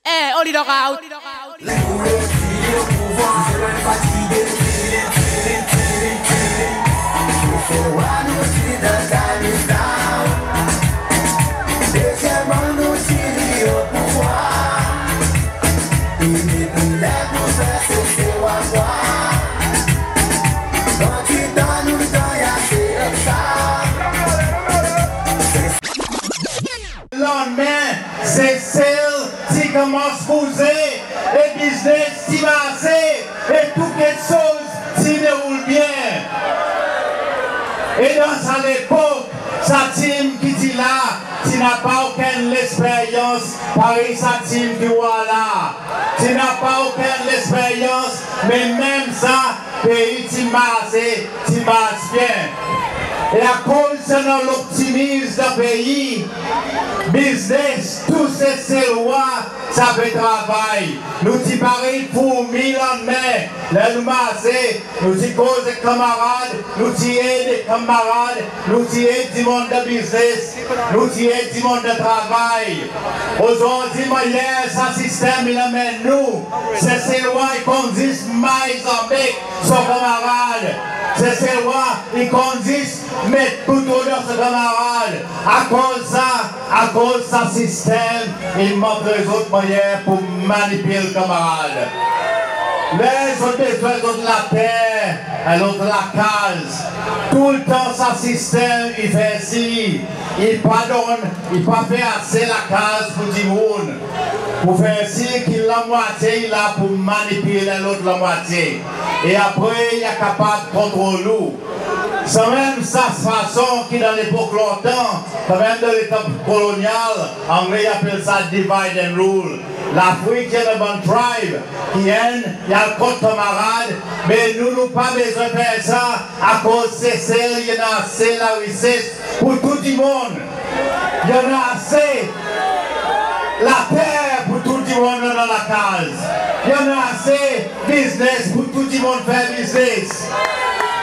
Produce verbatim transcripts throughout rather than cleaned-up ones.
Eh, on li lock out. Lannmen Sesel ti konmans bouze, e biznes ti marse, e tou keksoz ti deroul byen. E dan sa lepok, sa tim ki ti la ti napa okenn leksperyans parey sa tim ki war la. Ti napa okenn leksperyans, me menm sa, pei ti marse, ti mars byen. E akoz sa dan loptimis dan pei, biznes tou Seselwa ti pe travay. Nou ti parey fourmi lannmen, ler nou marse, nou ti koz ek kanmarad, nou ti ed kanmarad, nou ti ed dimoun dan biznes, nou ti ed dimoun dan travay. Ozordi mannyer sa sistenm in anmenn nou, Seselwa i konn zis may zanmek son kanmarad. Seselwa i konn zis met kouto dan son kanmarad. Akoz sa, akoz sa sistenm in montre zot mannyer pour manipil kanmarad. Ler zot bezwen zot later, en lot lakaz, toultan sa sistenm i fer sir i pa donn, i pa fer ase lakaz pour dimoun, pour fer sir ki lanmwatye i la pour manipil lot lanmwatye. E apre i a kapab kontrol ou. Sanmenm sa fason ki dan lepok lontan, sanmenm dan letan kolonyal, Angle i apel sa divide and rule. Lafrik i annan bann tribe ki enn i al kont kanmarad, me nou, nou pa bezwen fer sa, akoz Sesel i annan ase larises pour tou dimoun. I annan ase later pour tou dimoun annan lakaz. I annan ase biznes pour tou dimoun fer biznes.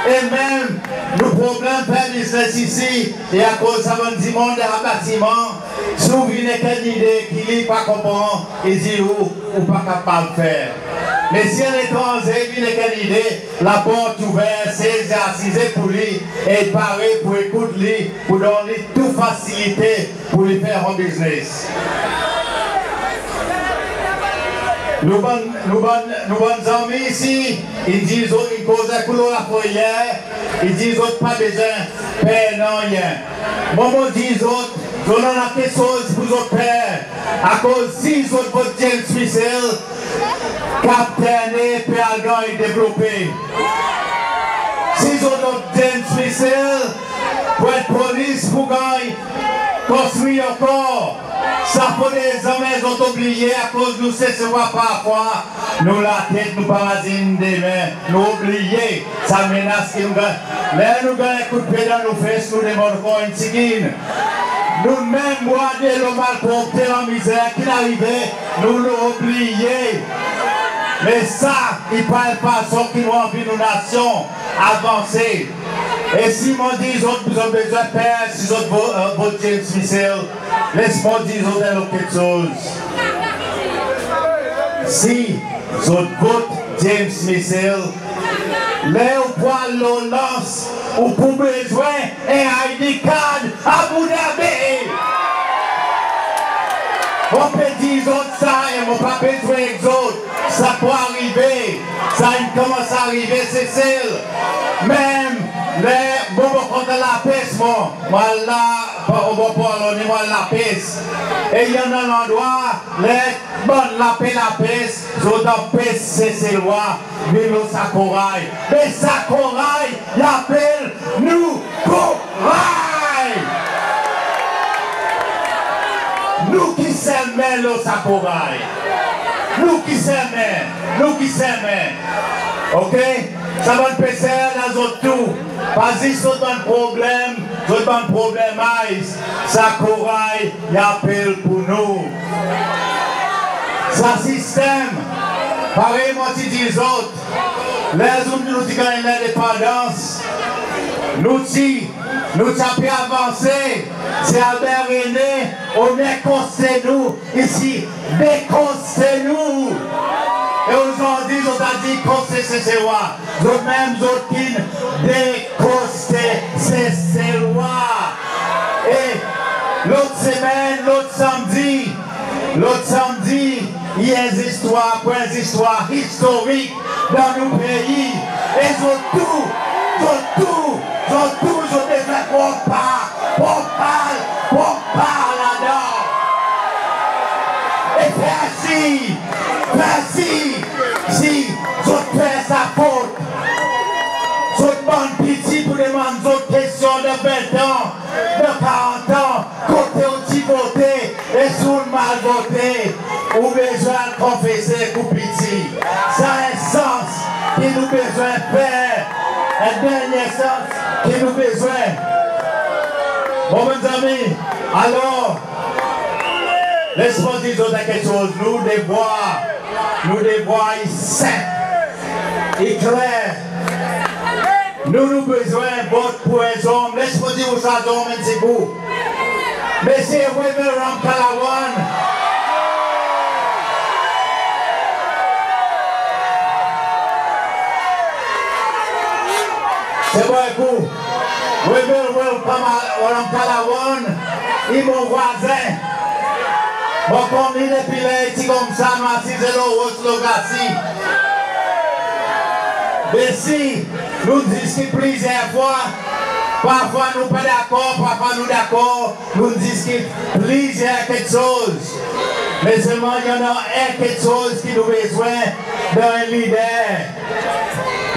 E menm nou problenm fer biznes isi, e akoz sa bann dimoun dan batiman, si ou vin ek en nide ki li pa konpran, i dir ou, ou pa kapab fer. Me si en etranze vin ek en nide, laport ouver, sez i asize pour li, e i pare pour ekout li, pour donn li tou fasilite pour li fer son biznes. Nou bann, nou bann, nou bann zanmi isi, in dir zot, in koz ek ou lo Lafreyer, in dir zot pa bezwen per nanryen. Mwan mon dir zot, zot annan keksoz pour zot per, akoz si zot vot James Michel, Cap Ternay pe al ganny devlope. Si zot vot James Michel, Pointe Police pou ganny konstri ankor. Sa fodre zanmen zot oubliye, akoz nou Seselwa parfwa nou latet nou pa mazin demen, nou oubliye sa menas ki nou ganny. Ler nou ganny koudpye dan nou fes, nou demann ankor en tigin. Nou menm bwar delo, malpropte, lanmizer ki'n arive, nou, nou oubliye. Me sa i pa en fason ki nou anvi nou nasyon avanse. E si mon dir zot, zot bezwen per si zot vo-, e, vot James Michel, les mon dir zot en lot keksoz. Si zot vot James Michel, ler ou pou al lo lans, ou pou bezwen en I D card Abu Dhabi. Mon pe dir zot sa, e mon pa bezwen egzot. Sa pou arive, sa in konmans arive Sesel. Menm ler mon, mon kontan lapes, mon, mon al la, pa, mon pa al, mon al lapes. E i annan landrwa, ler bann la pe lapes, zot anpes Seselwa vin lo sa koray. Me sa koray i apel nou koray. Nou ki sermen lo sa koray. Nou ki sermen, nou ki sermen. Oke? Sa bann peser la, zot tou, pa zis zot bann problenm, zot bann problenm, me sa koray i apel pour nou. Sa sistenm, parey mon ti dir zot, ler nou ti ganny lendepandans, nou ti Nou ti a pe avanse, se Albert René, oner koste nou, isi dekoste nou. E ozordi zot a dir koste Seselwa. Zot menm zot ki'n dekoste Seselwa. E lot semenn, lot Sanmdi, lot Sanmdi, i en zistwar, pou en zistwar istorik dan nou pei. E zot tou, zot tou, zot tou, zot bezwen pran par, pran par, pran par ladan. E fer sir, fer sir, si zot fer sa fot, zot bann piti pou demann zot kestyon dan ven an, dan karant an, kote ou ti vote e si ou'n mal vote, ou bezwen al konfese ek ou piti. Sa en sans ki nou bezwen fer, en dernyen sans ki nou bezwen. Bon, mezanmi, alor, les mwan dir zot en keksoz, nou devwar, nou devwar i senp, i kler. Nou, nou bezwen vot pour en zonm. Les mwan dir ou sa zonm en pti bout. Msye Wavel Ramkalawan. Se bon, ekou. Wavel Ramkalawan, i mon vwazen. Mon konn li depi ler i ti koumsa, nou asize lo ros lo glasi. Msye, nou'n diskit plizyer fwa, parfwa nou pa dakor, parfwa nou dakor, nou'n diskit plizyer keksoz. Me selman i annan en keksoz ki nou bezwen dan en lider.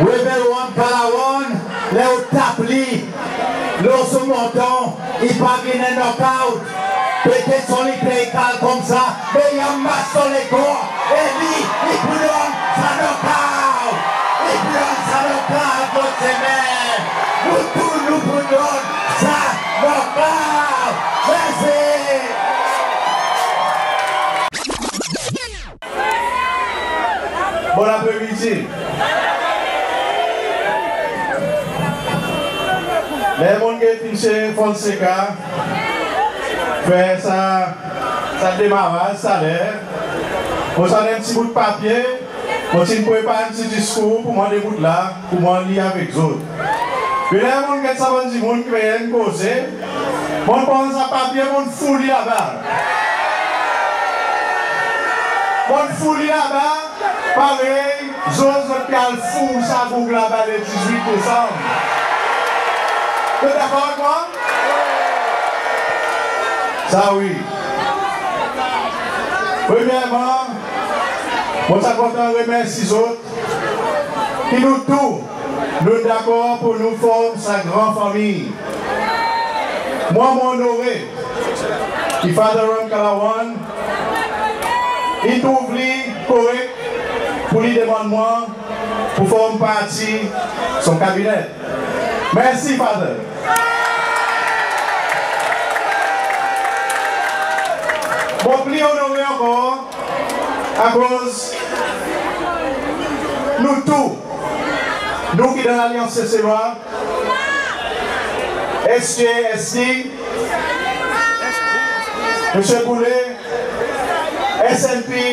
Wavel Ramkalawan, ler ou tap li lo son manton, i pa vin en knockout. Petet son lider i kal koumsa, me i anmas son lekor, e li, i pou donn sa knockout. I pou donn sa knockout lot semenn. Nou tou nou pou donn sa knockout. Mersi. Bon apremidi. Ler mon'n get Msye Fonseka fer sa, sa demaraz taler, mon ti annan en pti bout papye, mon ti'n prepar en pti diskour pour mwan debout la, pour mwan lir avek zot. Me ler mon'n get sa bann dimoun ki pe koze, mon'n pran sa papye, mon'n foul li laba. Mon'n foul li laba, parey zot, zot pe al foul sa boug laba le dizwit Desanm. Zot dakor avek mwan? Sa wi. Premyerman, mon ti a kontan remersi zot ki nou tou, nou dakor pour nou form sa gran fanmir. Mwan, mon onore ki Father Ramkalawan, i trouv li korek pour li demann mwan pour form parti son kabinet. Mersi, Father. Mon pli onore ankor, akoz nou tou, nou ki dan Lalyans Seselwa, S J S D, Msye Boulay, S N P,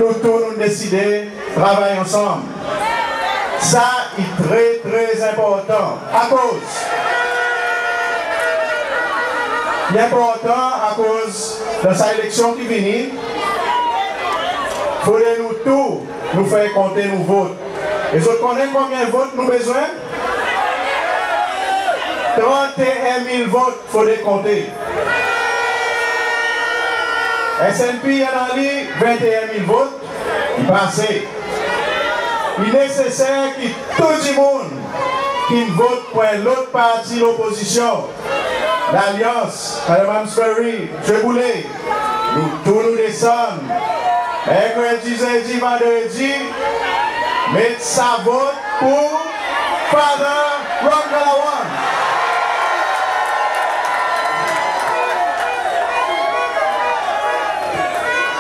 nou tou nou'n deside travay ansanm. Sa i tre, tre enportan. Akoz? I enportan akoz dan sa eleksyon ki vini, fodre nou tou nou fer konte nou vot. E zot konnen konbyen vot nou bezwen? Trannteyen mil vot fodre konte. S N P i annan li venteyen mil vot, i pa ase. I neseser ki tou dimoun ki'n vot pour en lot parti lopozisyon, Lalyans, Madanm Amesbury, Msye Boulay, nou tou nou desann Merkredi, Zedi, Vandredi, met sa vot pour Father Ramkalawan.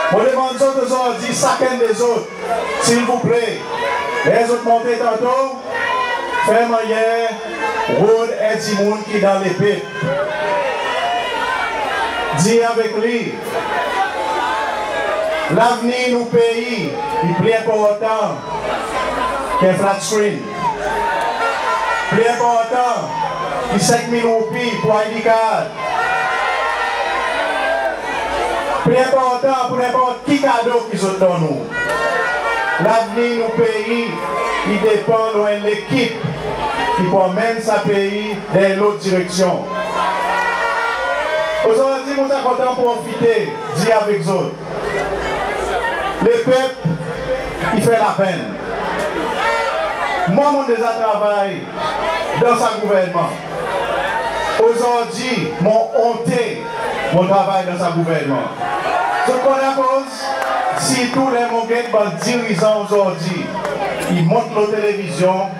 Mon demann zot ozordi, sakenn de zot, silvouple, ler zot monte tanto, fer mannyer Rod en dimoun ki dan lepep. Dir avek li, lavenir nou pei i pli enportan ki en flat screen. Pli enportan ki senk mil roupi pour I D card. Pli enportan pour nenport ki kado ki zot donn ou. Lavenir nou pei i depan lo en lekip ki pou anmenn sa pei dan en lot direksyon. Ozordi mon ta kontan profite dir avek zot, lepep i fer lapenn. Mwan mon deza travay dan sa gouvernman. Ozordi mon onte mon travay dan sa gouvernman. Zot konn akoz? Sirtou ler mon get bann dirizan ozordi i mont lo televizyon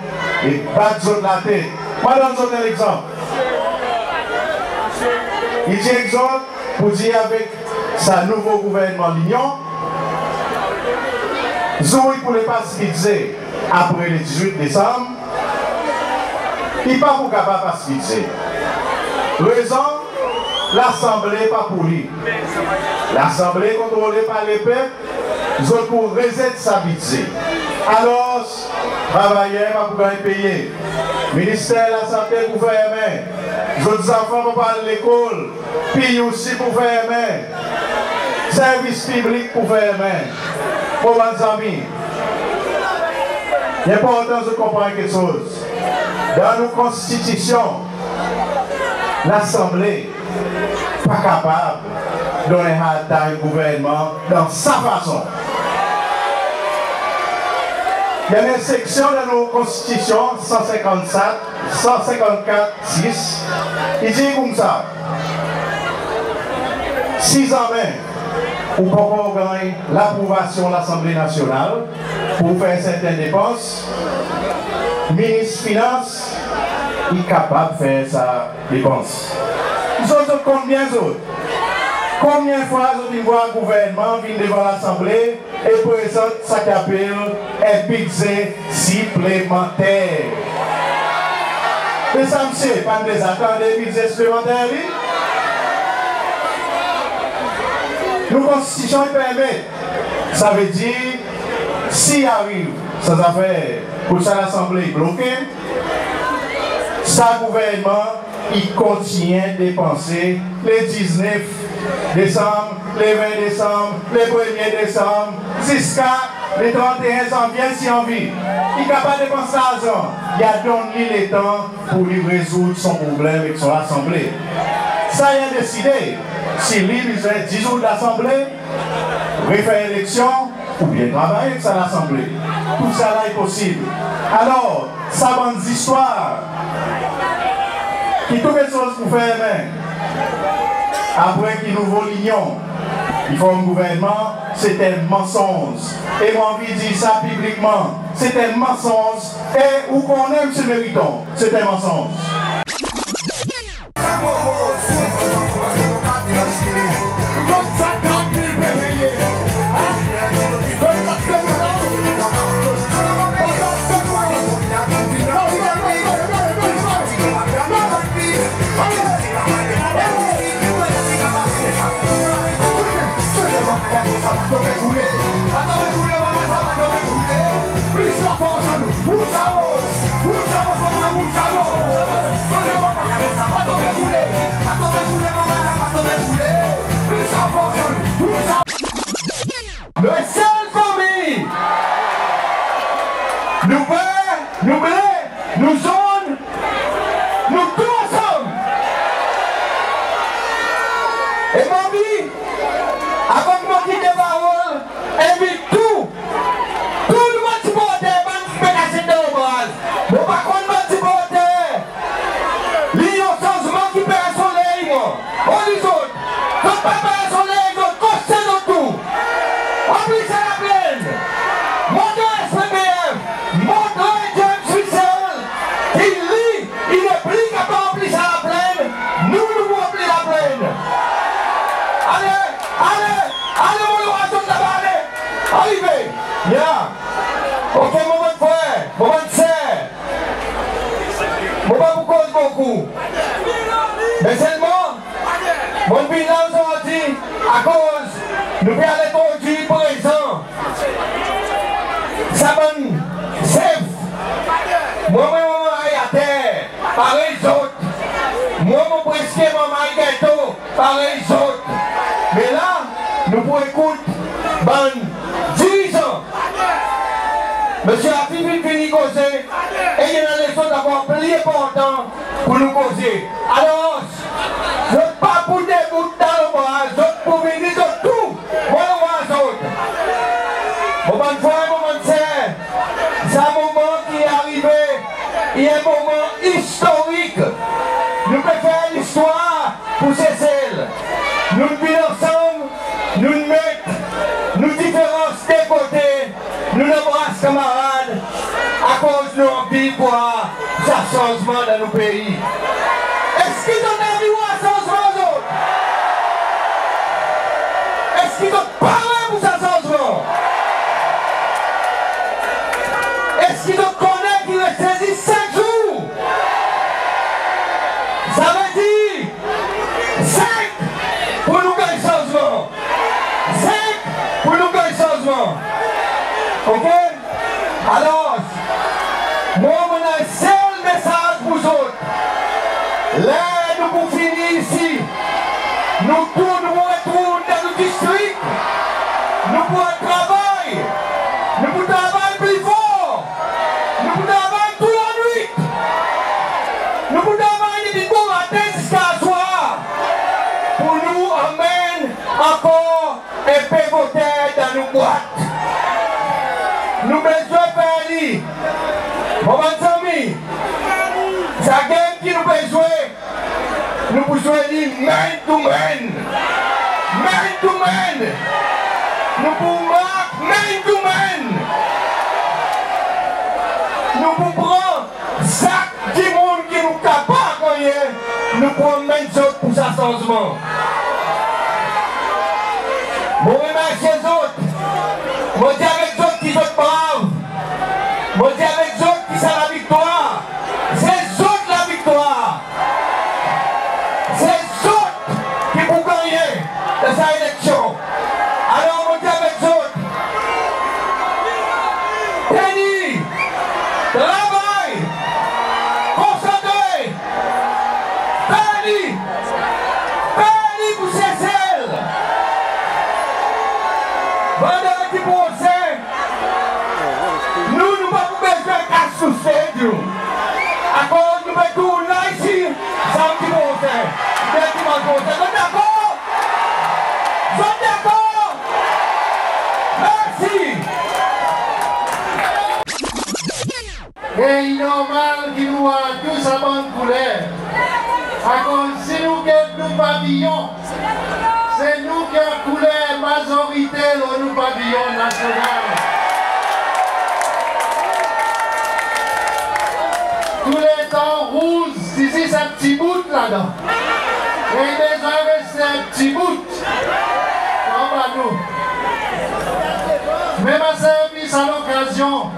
e bat zot latet. Mon a donn zot en legzanp. I dir ek zot pour dir avek sa nouvo gouvernman linyon, zour i pou le pas Bidze apre le dizwit Desanm, i pa pou kapab pas Bidze. Rezon, Lasanble pa pour li. Lasanble kontrole par lepep, zot pou rezet sa Bidze. Alors, travayer pa pou ganny peye. Minister Lasante pou fermen. Zot zanfan pa pou al lekol. P U C pou fermen. Servis piblik pou fermen. Mon bann zanmi, i enportan zot konpran keksoz. Dan nou Konstitisyon, Lasanble pa kapab donn en hard time gouvernman dan sa fason. I annan en seksyon dan nou Konstitisyon, san senkann sat, san senkann kat sis, i dir koumsa, si zanmen ou pa ankor ganny laprouvasyon Lasanble Nasyonal pour fer serten depans, Minis Finans i kapab fer sa depans. Zot, zot konn byen zot. Konbyen fwa zot in vwar gouvernman vin devan Lasanble e prezant sa ki apel en Bidze Siplemanter? Me sa msye, pa'n deza tann Bidze Siplemanter li? Nou Konstitisyon i permet. Savedir, si ariv sa zafer pour sa Lasanble i bloke, sa gouvernman i kontinyen depanse le diznef Desanm, le ven Desanm, le premye Desanm, ziska le tranteen Zanvye si anvi. I kapab depans larzan, i a donn li letan pour li rezoud son problenm ek son Lasanble. Sa i a deside si li bezwen dizoud Lasanble, refer eleksyon oubyen travay ek sa Lasanble. Tousala i posib. Alor, sa bann zistwar ki tou keksoz pou fermen apre ki Nouvo Linyon i form gouvernman, se en mansonz. E mon anvi dir sa piblikman, se en mansonz. E ou konnen, Msye Meriton, se en mansonz. Nou en sel fanmir. Nou ver, nou ble, nou zonn, nou tou ansanm. E mon anvi, avan mon kit parol, envit tou, tou nou bann siporter, bann ki pe kasiet dan lonbraz. Mon pa konn bann siporter. Linyon Sanzman ki pey son ley, mon. Oli zot. Zot pa pey son ley, zot koste zot tou. Ranpli sa laplenn. Montre S P P F. Montre James Michel ki li, i nepli kapab ranpli sa laplenn, nou, nou pou ranpli laplenn. Ale, ale, ale, mon lwa zot laba, ale. Arive. Ya. Oke, mon bann frer, mon bann ser. Mon pa pou koz Me selman, mon vin la ozordi akoz nou pe al entrodwir prezan sa bann sef. Mwan, mon marmay ater parey zot. Mwan, mon preske marmay geto parey zot. Me la, nou pou ekout bann dirizan. Msye Afif in fini koze, e i annan lezot ankor pli enportan pour nou koze. Alors, zot pa pou debout dan lanbraz, zot pou vini zot tou. Mon anvway zot. Mon bann frer, mon bann ser, sa moman ki arive, i en moman istorik. Nou pe fer listwar pour Sesel. Nou'n vin ansanm, nou'n met nou diferans de kote, nou'n anbras kanmarad, akoz nou anvi vwar sa sanzman dan nou pei. Eski zot anvi vwar sanzman, zot? Eski zot pare pour sa sanzman? Eski zot konnen ki reste zis senk zour? Savedir, senk pour nou ganny sanzman. Senk pour nou ganny sanzman. Oke? Alors, mwan, mon annan en sel mesaz pour zot. Ler nou pou fini isi, nou tou nou pou retourn dan nou distrik. Nou pou al travay. Nou pou travay pli for. Nou pou travay tou lanwit. Nou pou travay depi bomaten ziska swar pour nou anmenn ankor en pe voter dan nou bwat. Nou bezwen fer li. Mon bann zanmi, sa game ki nou pe zwe, nou pou zwe li man to man. Man to man. Nou pou mark man to man. Nou pou pran sak dimoun ki nou kapab gannyen, nou pou anmenn zot pour sa sanzman. Mon remersye zot. Mon dir avek zot ki zot brav. Mon dir avek zot ki sa laviktwar, se zot laviktwar. Se zot ki pou gannyen dan sa eleksyon. Alor, mon dir avek zot, teni, travay, konsantre, fer li, fer li pour Sesel. Vandredi prosen, nou, nou pa pou bezwen kas nou stadium. Akoz nou pe tourn la isi, samdi prosen, oubyen dimansh prosen. Zot dakor? Zot dakor? Mersi. E i normal ki nou war tou sa bann kouler. Akoz si nou get nou paviyon, se nou ki annan kouler mazorite lo nou paviyon nasyonal. Touletan rouz ti zis en pti bout ladan. E i bezwen reste en pti bout anba nou. Me mon a servi sa lokazyon,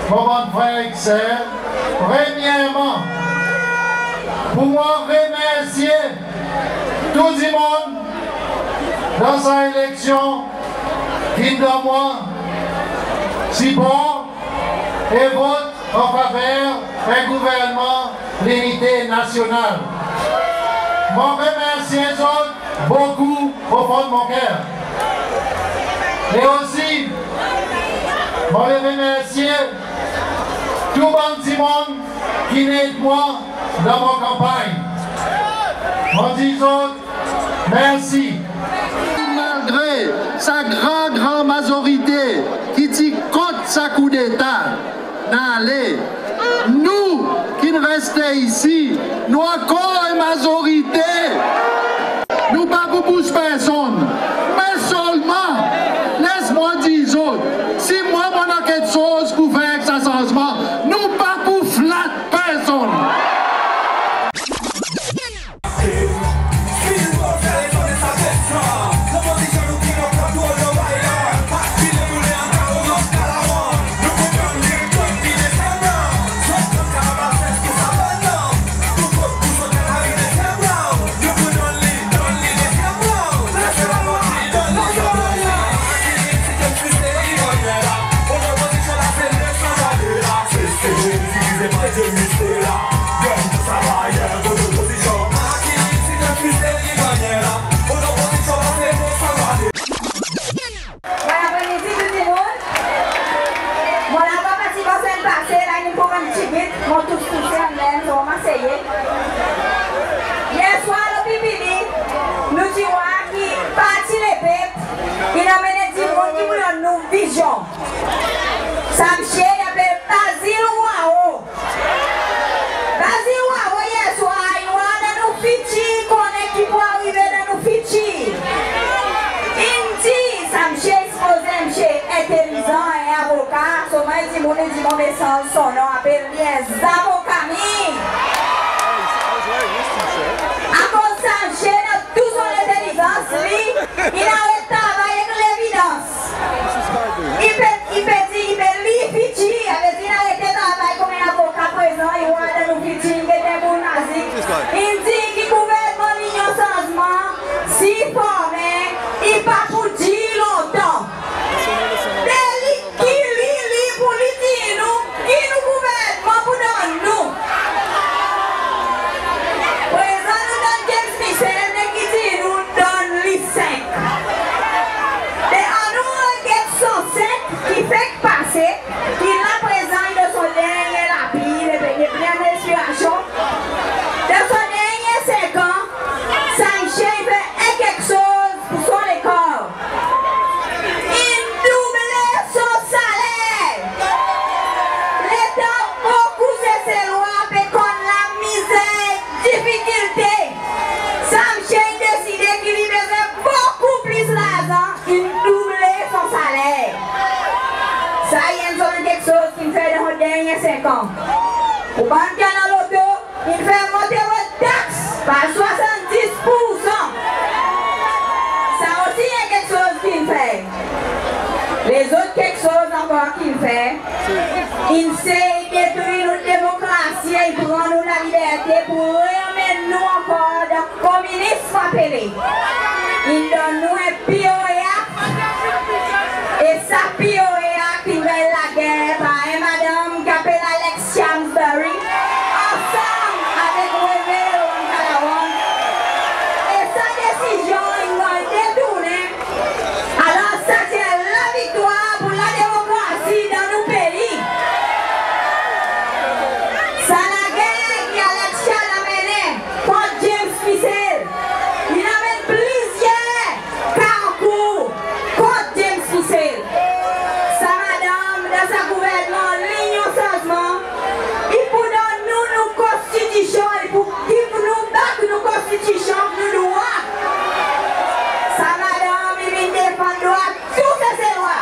mon bann frer ek ser, premyerman, pour mwan remersye tou dimoun dan sa eleksyon ki'n donn mwan sipor e vot an faver en gouvernman linite nasyonal. Mon remersye zot bokou o fon mon ker. E osi, mon remersye tou bann dimoun ki'n ed mwan dan mon kanpanny. Mon dir zot mersi. Malgre sa gran, gran mazorite ki ti kont sa koudeta, nou ale. Nou ki'n reste isi, nou ankor en mazorite. Nou pa pou pous personn. Me selman, les mwan dir zot, si mwan mon annan keksoz pour fer ek sa sanzman, nou pa pou flat personn. Bon apre midi tou dimoun. Mon la pa pase, bann pase la, in pran en pti bit, mon tous touse anndan, so mon seye. Yer swar lo Pipili, nou ti war ki Parti Lepep in anmenn dimoun ki pou donn nou vizyon. Sa msye i apel Basil Wao. Basil Wao yer swar in war dan nou fitir, konnen ki pou arive dan nou fitir. In dir sa msye i sipoze msye entelizan, en avoka, solman dimoun in dir mon bezwen sanz son non, apel li en zavoka mi. Akoz sa msye dan tou son lentelizans li, in aret travay ek levidans. I pe, i pe dir, i pe lir fitir, i pe dir in arete travay konman avoka prezan, i war dan nou fitir, i ganny en boul mazik. In dir ki gouvernman Linyon Sanzman, si i formen, i pa pou dir lontan. Be li, ki li, li pou li dir nou ki nou gouvernman pou donn nou. Prezan nou donn James Michel, me ki dir nou donn li senk. Be annou reget son senk ki fek pase, ki la prezan i dan son dernyen lapil, i pe ganny pli lenspirasyon. Dan son dernyen senk an, sa msye i fer en keksoz pour son lekor. In double son saler. Letan bokou Seselwa pe konn lamizer, difikilte, sa msye in deside ki li bezwen bokou plis larzan, in double son saler. Sa i enn son keksoz ki in fer dan son dernyen senk an. Pour bann ki annan loto, in fer monte zot taks par swasanndis poursan. Sa osi i en keksoz ki in fer. Lezot keksoz ankor ki in fer, in sey detri nou demokrasi, in pran nou laliberte pour reanmenn nou ankor dan kominis apele. In donn nou en P O A Act, e sa P O A Act in ganny lager par en madanm ki apel Alex Shamsbury, ansanm avek Wavel Ramkalawan. E sa desizyon in ganny detournen. Alor sa ti en laviktwar pour lademokrasi dan nou pei. Sa lager ki Alex Shamsbury anmennen kont James Michel, in anmenn plizyer kankou kont James Michel. Sa madanm dan sa gouvernman Linyon Sanzman, i pou donn nou nou konstitisyon, i pou giv nou bak nou konstitisyon, nou drwa. Sa madanm i vin defann drwa tou Seselwa.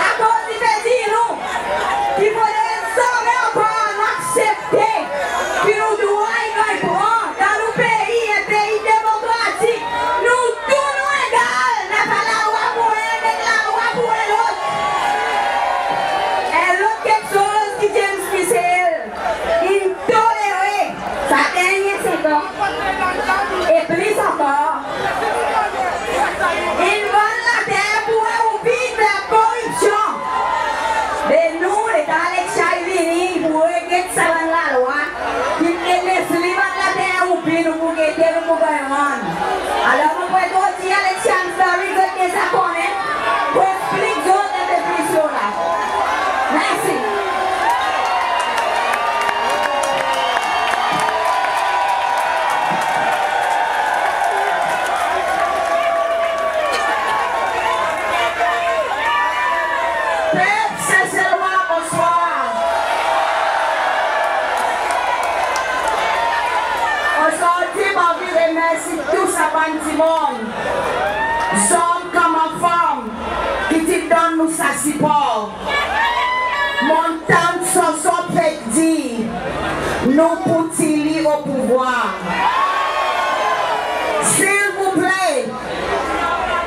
Akoz i pe dir nou ki fodre zanmen ankor nou aksepte ki nou drwa i ganny pran dan nou pei, en pei demokratik. Nou tou nou egal, napa lalwa pour enn ek lalwa pour en lot. En lot keksoz ki James Michel in tolere sa dernyen senk an e plis ankor, in vann later pour en roupi, in fer koripsyon. Me nou, letan Alex Shamsbury i vini, i pou reget sa bann lalwa, i pou les li vann later en roupi, nou pou gete, nou pou ganny rann. Alor mon pou dir Alex Shamsbury, zot deza konnen, pou eksplik zot en pe plis lo la. Mersi. Pep Seselwa, bonswar. Ozordi mon anvi remersi tou sa bann dimoun, zonm konman fanm, ki ti donn nou sa sipor. Mon tann Soso fek dir, nou pou tir li o pouvwar. Silvouple,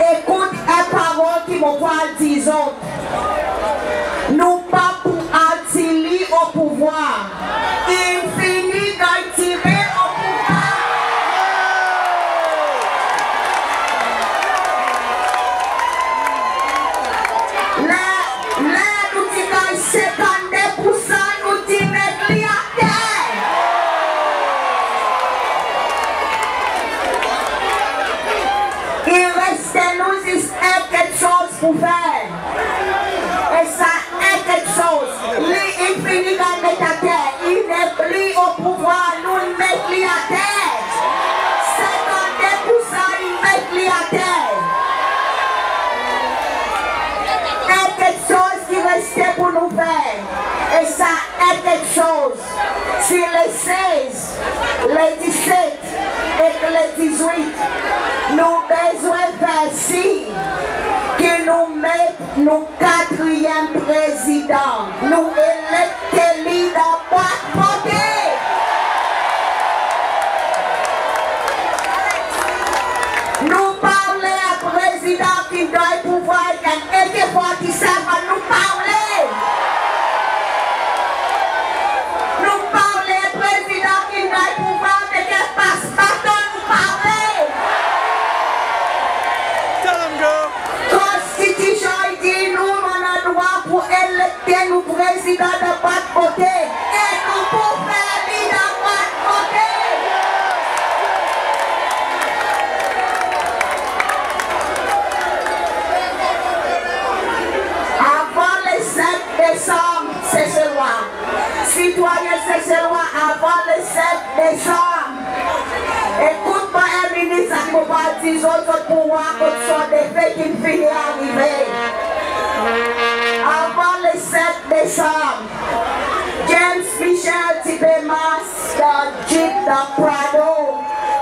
ekout en parol ki mon pou al dir zot. Nou pa pou al tir li o pouvwar. In fini ganny tire o pouvwar. Ler, ler nou ti ganny senkannde poursan, nou ti met fer. E sa en keksoz, li in fini ganny met ater, i nepli o pouvwar, nou'n met li ater. Senkannde poursan in met li ater. En keksoz ki reste pour nou fer. E sa en keksoz, si le sez, le diset ek le dizwit, nou bezwen fer sir ki nou met nou katriyenm prezidan, nou elekte li dan bwat vote. Nou pa oule en prezidan ki ganny pouvwar avek en A K forty-seven, nou pa oule. Nou pa oule en prezidan ki ganny pouvwar avek en pas baton, nou pa oule. Konstitisyon i dir nou, nou annan drwa pour elekte nou prezidan dan bwat vote. E nou pou fer li dan bwat vote. Avan le senk Desanm, Seselwa, sitwayen Seselwa, avan le senk Desanm, ekout mwan, en minit, sa ki mon pou dir zot, zot pou war kot son defet in fini arive. Avan le senk Desanm, James Michel ti pe mars dan Jeep, dan Prado,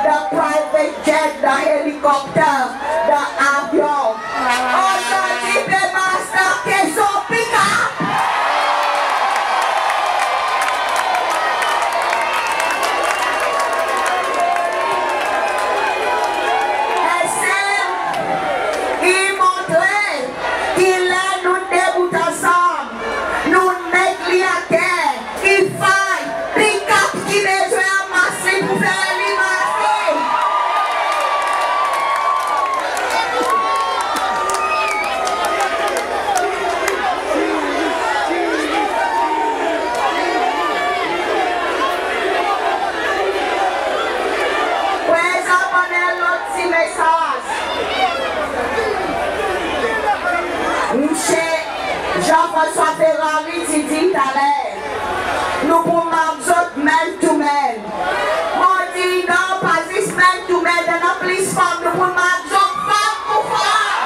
dan private jet, dan helikopter, dan avyon. Ozordi pe mars dan keson pikap. E sa i montre ki ler nou debout ansanm, nou met li ater, i fay, pikap ki bezwen anmars li pour fer li marse. Prezan mon annan en lot pti mesaz. Msye Jean-François Ferrari ti dir taler, nou pou mark zot man to man. Mon dir non, pa zis man to man, annan plis fanm, nou pou mark zot fanm pour fanm.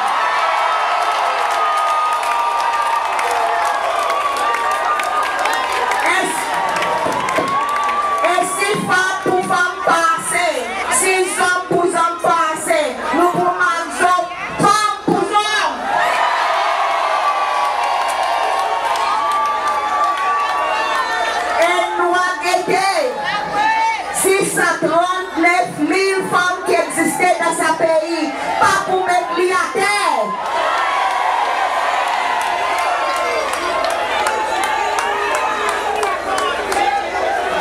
E si, e si fanm pour fanm pa ase, si zonm pour zonm pa ase, nou pou mark zot fanm pour zonm. E nou a gete si sa trant-nef mil fanm ki egziste dan sa pei pa pou met li ater.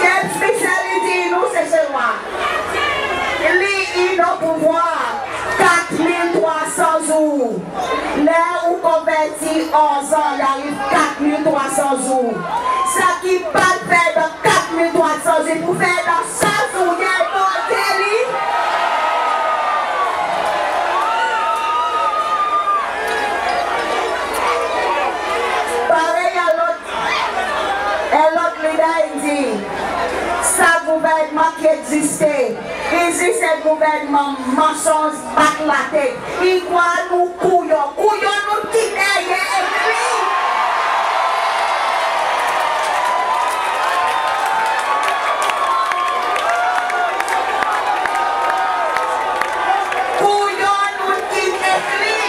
James Michel i dir nou, Seselwa, li in o pouvwar kat mil trwa san zour. Ler ou konverti onz an, i ariv kat mil trwa san zour. Sa ki pa fer dan kat mil trwa san zour, i pou fer dan san zour, i a monte li. Parey a lot, en lot lider in dir, sa gouvernman ki egziste, i zis en gouvernman mansonz, bat latet. I krwar nou kouyon. Kouyon nou kit deryer ek li. Kouyon nou kit ek li.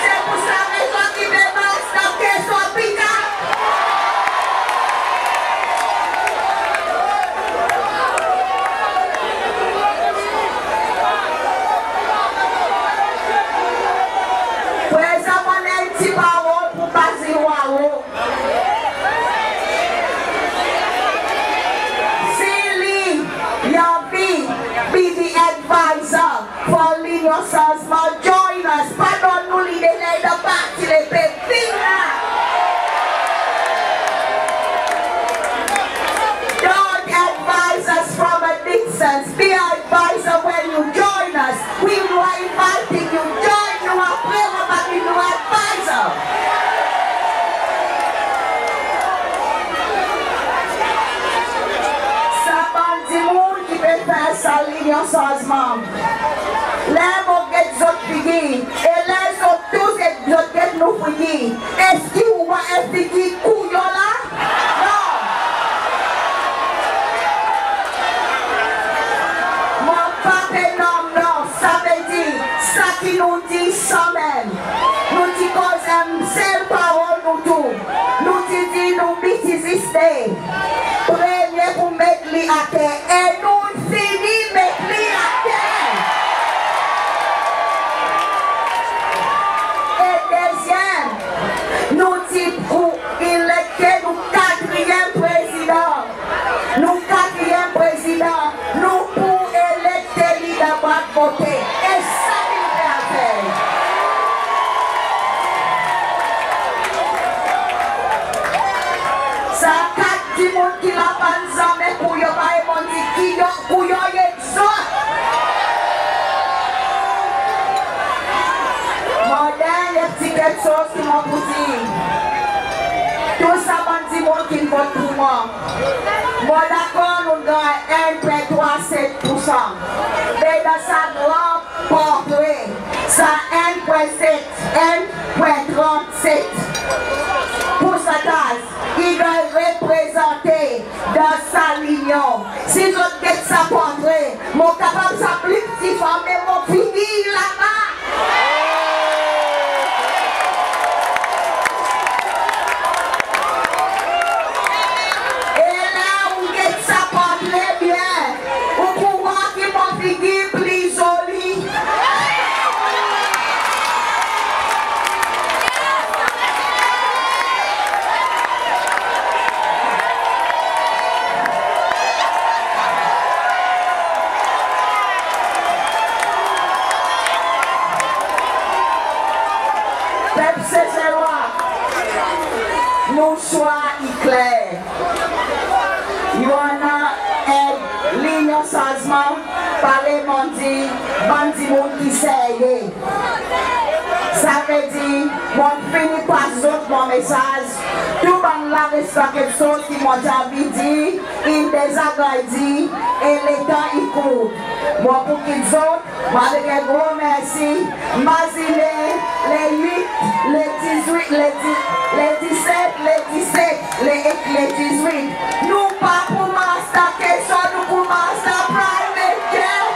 Se pour sa rezon ki pe mars dan keson pikap. Prezan mon Sanzman. Ler mon get zot figir, e ler zot tou zot get nou figir, eski ou war en figir kouyon la? Non. Mon pa pe nonm non, savedir sa ki nou dir sanmenm. Nou ti koz en sel parol nou tou. Nou ti dir nou betiz iste. Premye pou met li ater, e nou fini met li ater. E dezyenm, nou ti pou elekte nou katriyenm prezidan. Nou katriyenm prezidan, nou pou elekte li dan bwat vote. E sa ki nou pe al fer. Sa kat dimoun ki la pa'n zanmen kouyon, pa e mon dir ki yo, kouyon ye zot. Mon dernyen pti keksoz ki mon pou dir. Tou sa bann dimoun ki'n vot pou mwan, mon dakor nou'n ganny enn pwen trwa set poursan. Me dan sa gran portre, sa enn pwen set, enn pwen trant set poursantaz, i ganny reprezante dan sa linyon. Si zot get sa portre, mon kapab sanble pti fanm, me mon figir laba. E ler ou get sa portre byen, ou pou war ki mon figir pli zoli. Pep Seselwa, nou swa i kler. I annan en linyon sanzman, parey mon dir, bann dimoun ki serye. Savedir, mon fini pas zot mon mesaz. Tou bann larestan keksoz ki mon ti anvi dir, in deza ganny dir, e letan i kourt. Mon pou kit zot, mon avek en gro mersi. Mazinen le wit, le dizwit, le di-, le diset, le diset, le, le dizwit. Nou pa pou mars dan Kenson, nou pou mars dan Pride Weekend.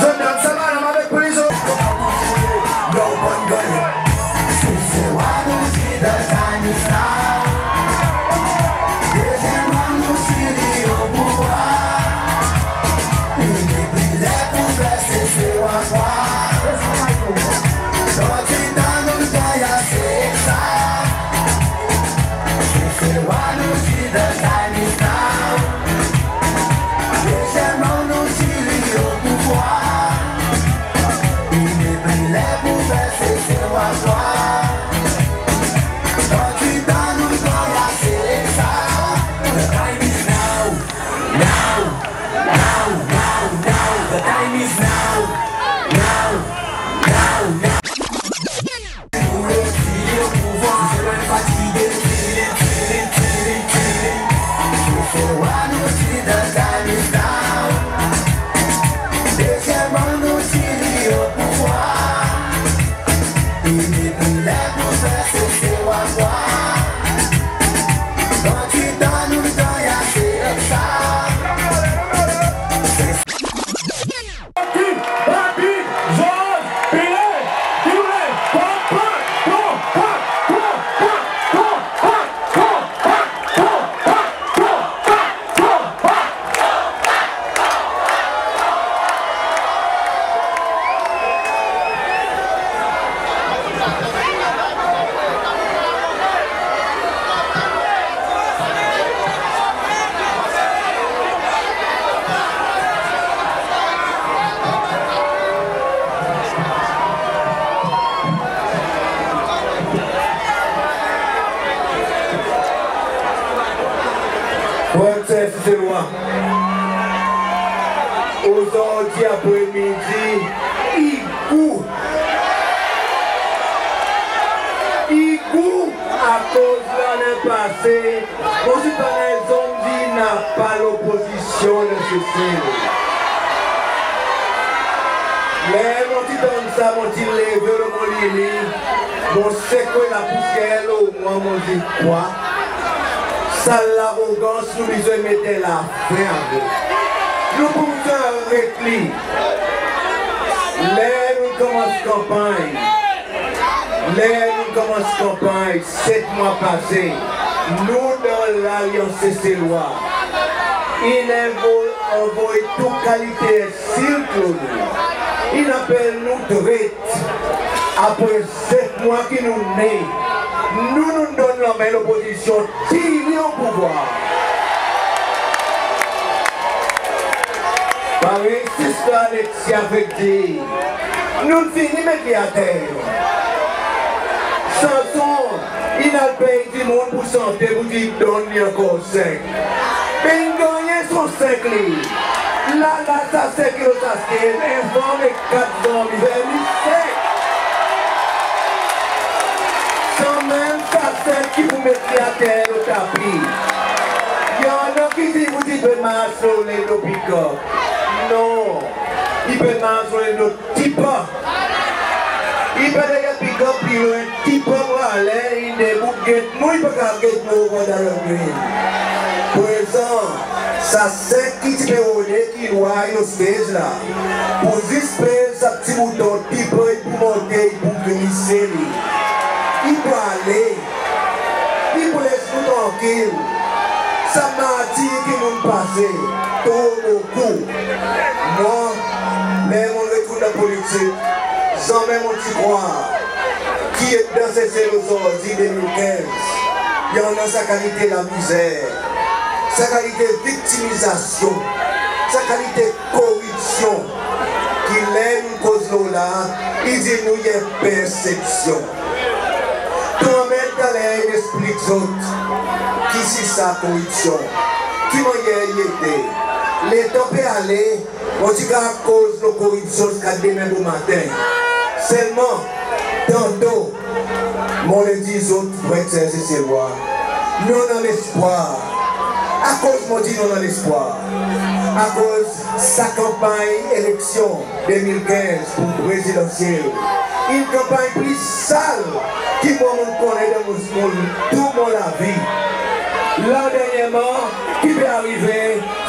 Zot dan sa madanm avek prizon. Seselwa nou dir the time is now. Dezyenm rann nou Sesel o pouvwar. I nepli ler pou fer Seselwa krwar. Zot ti dan nou ganny ase sa. Seselwa nou dir the time is now. Dezyenm rann nou Sesel o pouvwar. I nepli ler pou fer Seselwa krwar. Zot ti dan nou ganny ase sa. The time is now. Now. Now, now, now. The time is now. Now. Now, now. Seselwa nou dir the time is now. Dezyenm rann nou Sesel o pouvwar. I nepli ler pou fer Seselwa krwar. Zot ti dan nou ganny ase sa. Bon, Seselwa. Ozordi apre midi, i gou. I gou akoz i annan pase, mon ti tann en zonm dir napa lopozisyon dan Sesel. Ler mon ti tann sa, mon ti leve lo mon lili, mon sekwe lapousyer lo mwan, mon dir, kwa? Sa larogans nou bezwen met en lafen avek. Nou pou bezwen aret li. Ler nou konmans kanpanny, ler nou konmans kanpanny, set mwan pase, nou dan Lalyans Seselwa, in anvoy, anvoy tou kalite ensilt lo nou. In apel nou tret. Apre set mwan ki nou ne, nou, nou donn lanmen lopozisyon tir li o pouvwar. Parey Sister Alexia fek dir, nou fini met li ater. Sanson, in al pey dimoun pou sante, pou dir donn li ankor senk. Be in gannyen son senk li. La, la, sa senk ki lo sa stage, en fanm ek kat zanmi, li senk. Sanmenm sa senk ki pou met li ater lo tapi. I annan ki dir, pou dir pe mars lo lendo pikap. Non, i pe mars lo lendo tipa. I pa deye pikap, i lo en tipa prale, i debout get nou, i pa kapab get nou o Guadalupe. Prezan, sa senk ki ti pe rode, ki war lo stage la, pou zis pez sa pti bouton tipa, i pou monte, i pou glise li. I pou ale. I pou les nou trankil. Sa martir ki nou'n pase, tro bokou. Mwan, ler mon retourn dan politik, zanmen mon ti krwar ki dan Sesel ozordi de mil kenz, i annan sa kalite lamizer, sa kalite viktimizasyon, sa kalite koripsyon ki ler nou koz lo la, i dir nou i en persepsyon. Kanmenm taler in eksplik zot kisisa koripsyon, ki mannyer i ete. Letan pe ale, mon ti kapab koz lo koripsyon ziska demen bomaten. Selman, tanto, mon le dir zot, frer, ser Seselwa, nou annan lespwar. Akoz mon dir nou annan lespwar? Akoz sa kanpanny eleksyon de mil kenz pou prezidansyel, in kanpanny pli sal ki mwan mon'n konnen dan mon, mon, tou mon lavi. La dernyerman, ki pe arive,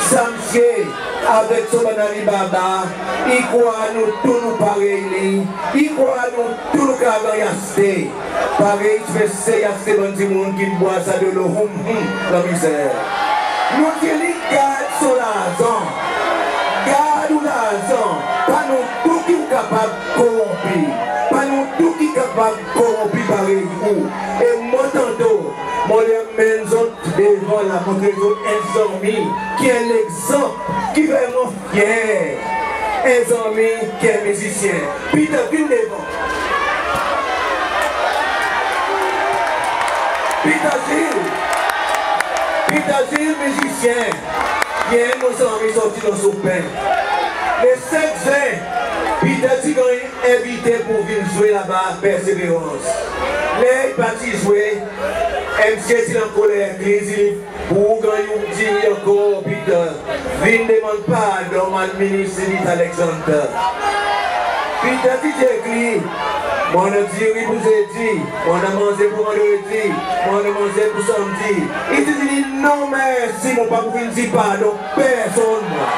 sa msye avek son bann Alibaba, i krwar nou tou nou parey li, i krwar nou tou nou kapab ganny aste. Parey i ti pe sey aste bann dimoun ki'n bwar sa delo, houm, houm, lamizer. Nou dir li, gard son larzan. Gard ou larzan. Pa nou tou ki ou kapab koronpi. Pa nou tou ki kapab koronpi parey ou. E mwan tanto, mon le anmenn zot devan la, montre zot en zanmi ki en legzanp, ki fer mwan fyer. En zanmi ki en mizisyen. Peter, vin devan. Peter Gilles. Peter Gilles, mizisyen. I en mon zanmi sorti dan Sopen. Le senk zen, Peter ti ganny envite pou vin zwe laba Perseverance. Ler i pa ti zwe, msye ti ankoler ek li, dir li, pou ou ganny ou diri ankor, Peter, vin demann pardon bann minis, Ellis Alexander. Peter ti dir ek li, mon annan diri pou Zedi, mon annan manze pou Vandredi, mon annan manze pou Sanmdi. I ti dir li, non mersi, mon pa pou vin dir pardon personn, mwan.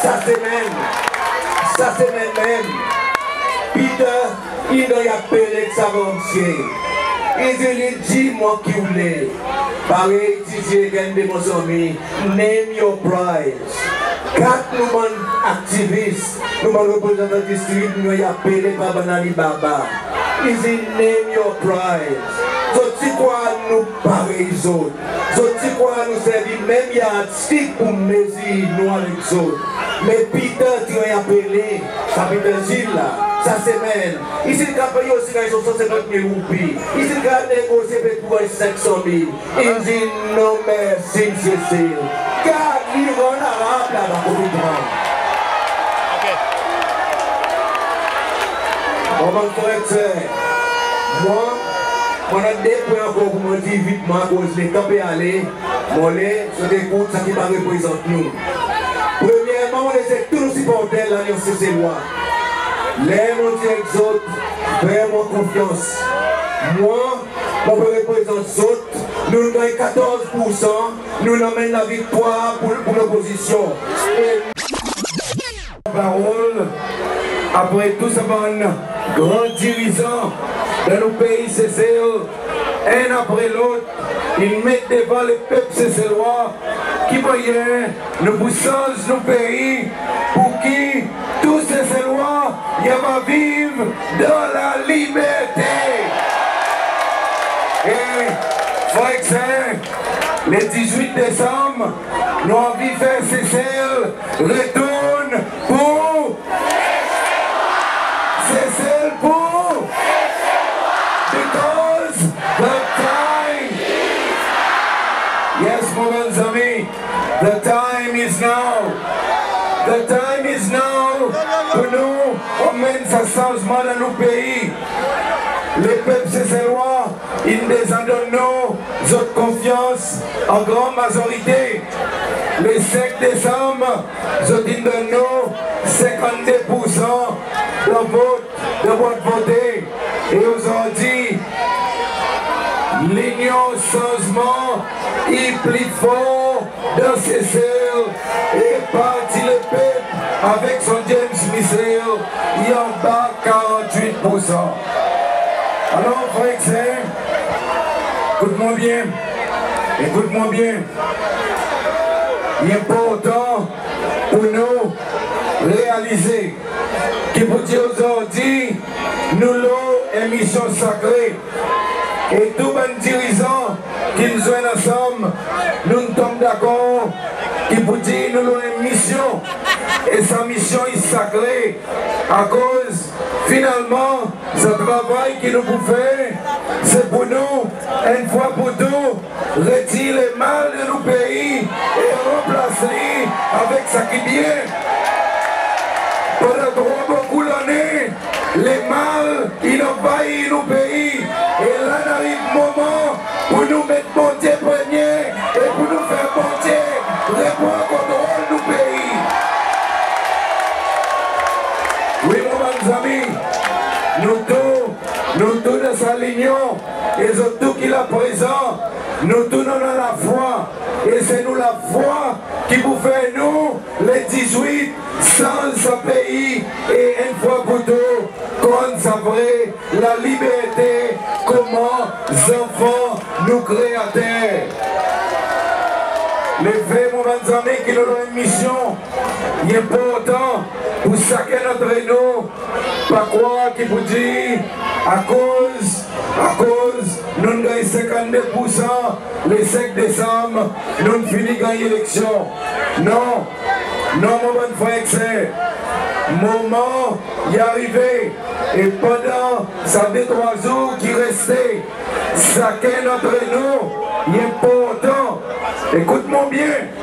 Sa semenn, sa semenn menm, Peter in ganny apele ek sa bann msye. I dir li, dir mwan ki ou le. Parey i ti dir ek enn de mon zanmi, name your price. Kat nou bann aktivis, nou bann reprezantan distrik, nou ganny apele par bann Alibaba. I dir, name your price. Zot ti krwar nou parey zot. Zot ti krwar nou servi menm yardstick pou mezir nou avek zot. Me Peter ti ganny apele, sa Peter Gilles la, sa semenn. I ti kapab osi ganny son san senkant mil roupi. I ti kapab negosye pe pou ganny senk san mil. In dir, non mersi, Msye Gilles. Gard li, rann Arab laba kot i pran. Mon bann frer, ser, Mwan, mon annan de pwen ankor pour mwan dir vitman akoz letan pe ale, mon le zot ekout sa ki pa reprezant nou. Premyerman, mon le dir tou nou siporter Lalyans Seselwa, ler mon dir ek zot, fer mwan konfyans. Mwan, mon pe reprezant zot, nou'n ganny katorz poursan, nou'n anmenn laviktwar pour, pour lopozisyon. E parol, apre tou sa bann gran dirizan dan nou pei Sesel, enn apre lot, in met devan lepep Seselwa ki mannyer nou pou sanz nou pei, pour ki tou Seselwa i ava viv dan laliberte. E, frer ek ser, le dizwit Desanm, nou anvi fer Sesel retourn pour Sesel pour because the time, yes, mon bann zanmi, the time is now. The time is now pour nou anmenn sa sanzman dan nou pei. Lepep Seselwa in deza donn nou zot konfyans an gran mazorite. Le senk Desanm, zot in donn nou senkannde poursan dan vot, dan bwat vote. E ozordi, Linyon Sanzman i pli for dan Sesel, e Parti Lepep avek son James Michel i anba karantwit poursan. Alor, frer ek ser, ekout mwan byen, ekout mwan byen. I enportan pour nou realize ki pour dir ozordi nou lo en misyon sakre. E tou bann dirizan ki'n zwenn ansanm, nou'n tonm dakor ki pour dir nou lo en misyon, e sa misyon i sakre. Akoz finalman, sa travay ki nou pou fer, se pour nou, enn fwa pour tou, retir lemal dan nou pei e ranplas li avek sa ki byen. Pandan tro bokou lannen, lemal in anvayir nou pei, e la in ariv moman pour nou met Bondye premye e pour nou fer Bondye repran kontrol nou pei. Wi, mon bann zanmi, nou tou, nou tou dan sa linyon, e zot tou ki la prezan, nou tou nou annan lafwa, e se nou lafwa ki pou fer nou, le dizwit, sanz sa pei, e enn fwa pour tou, konn sa vre laliberte konman zanfan nou Kreater. Lefe, mon bann zanmi, ki nou lo en misyon, i enportan pour sakenn antre nou pa krwar ki pour dir, akoz, akoz nou'n ganny senkannde poursan, le senk Desanm, nou'n fini ganny eleksyon. Non, non, mon bann frer ek ser, moman i arive, e pandan sa de trwa zour ki reste, sakenn antre nou, i enportan, ekout mwan byen,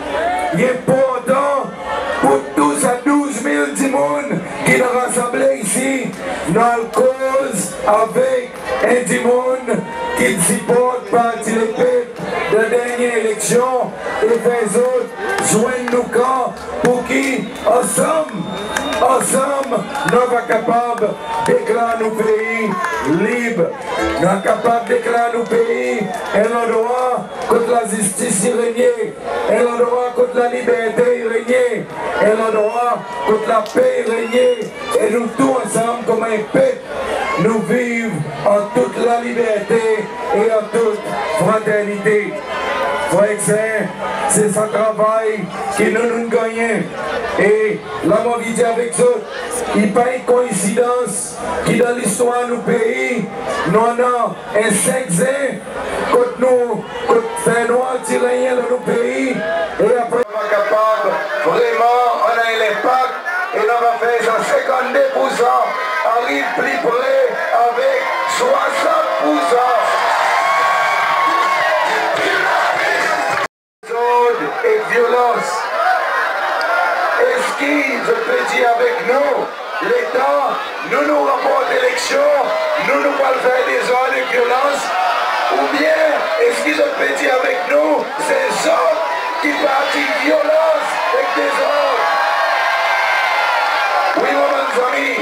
i enportan pour tou sa douz mil dimoun ki'n rasanble isi, nou al koz avek en dimoun ki'n siport Parti Lepep dan dernyen eleksyon, e fer zot zwenn nou kan, pour ki ansanm, ansanm, nou ava kapab deklar nou pei lib. Nou ava kapab deklar nou pei en landrwa kot lazistis i renye, en landrwa kot laliberte i renye, en landrwa kot lape i renye, e nou tou ansanm konman en pep, nou viv an tout laliberte e an tout fraternite. Frer ek ser, se sa travay ki nou, nou'n gannyen. E la mon anvi dir avek zot, i pa en koinsidans ki dan listwar nou pei, nou annan en senk Zen, kot nou, kot fernwar ti renyen dan nou pei, e apre nou ava kapab vreman annan en lenpak, e nou ava fer sa senkannde poursan ariv pli pre avek swasant poursan. Dezord ek vyolans. Eski zot pe dir avek nou Letan nou, nou ranport eleksyon, nou, nou pral fer dezord ek vyolans? Oubyen eski zot pe dir avek nou se zot ki parti vyolans ek dezord? Wi mon bann zanmi,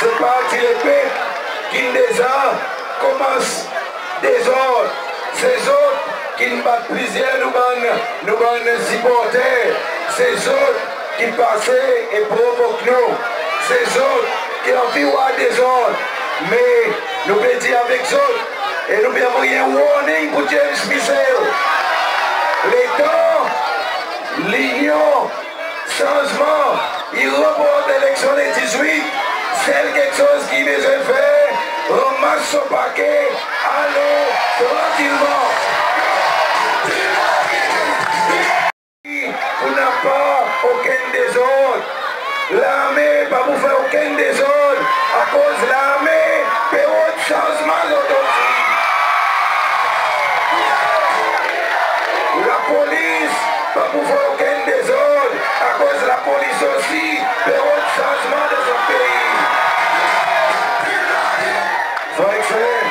se Parti Lepep ki'n deza konmans dezord. Se zot ki'n bat plizyer nou bann, nou bann siporter. Se zot ki pase e provok nou. Se zot ki anvi war dezord. Me nou pe dir avek zot, e nou pe anvoy en warning pour James Michel. Letan Linyon Sanzman i ranport eleksyon le dizwit, sel keksoz ki i bezwen fer, ranmas son pake, ale trankilman. Pour napa okenn dezord. Larme pa pou fer okenn dezord, akoz larme pe rod sanzman zot osi. Lapolis pa pou fer okenn dezord, akoz lapolis osi pe rod sanzman dan sa pei. Frer ek ser,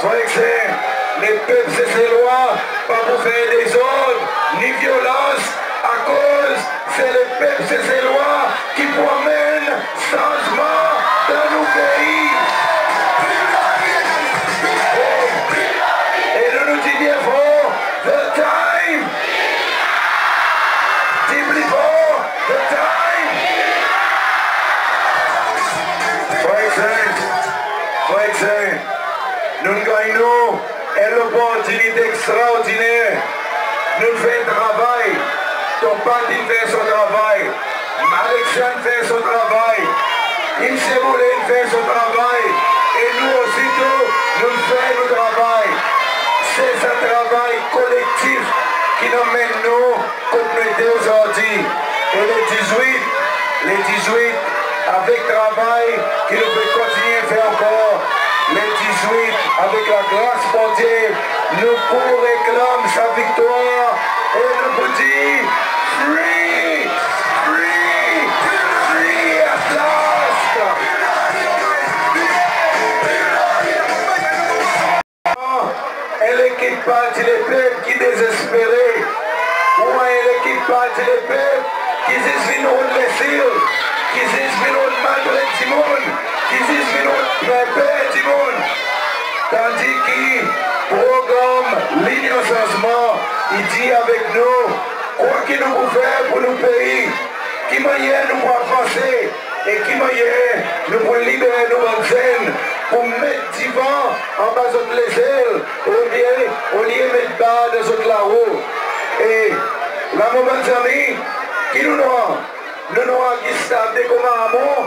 frer ek ser, lepep Seselwa pa pou fer dezord ni vyolans, akoz se lepep Seselwa ki pou anmenn sanzman dan nou pei. E nou, nou dir byen for, the time. Dir pli for, the time. Frer ek ser, frer ek ser, nou'n ganny nou en loportinite ekstraordiner. Nou'n fer travay. Ton Pat in fer son travay. Alexian fer son travay. Msye Boulay in fer son travay. E nou osi tou, nou'n fer nou travay. Se sa travay kolektif ki'n anmenn nou kot nou ete ozordi. E le dizwit, le dizwit, avek travay ki nou pe kontinyen fer ankor, le dizwit, avek lagras Bondye, nou pou reklanm sa viktwar e nou pou dir, free, free, free at last. En lekip Parti Lepep ki dezespere, ou en lekip Parti Lepep ki zis vin rod lesil, ki zis vin rod maltret dimoun, ki zis vin rod fer per dimoun. Tandi ki progranm Linyon Sanzman i dir avek nou kwa ki nou pou fer pour nou pei, ki mannyer nou pou avanse, e ki mannyer nou pou liber nou bann zenn, pou met divan anba zot lezel, olye, olye met bar dan zot larou. E la mon bann zanmi, ki nou nora? Nou nora Gustave de Commarmond,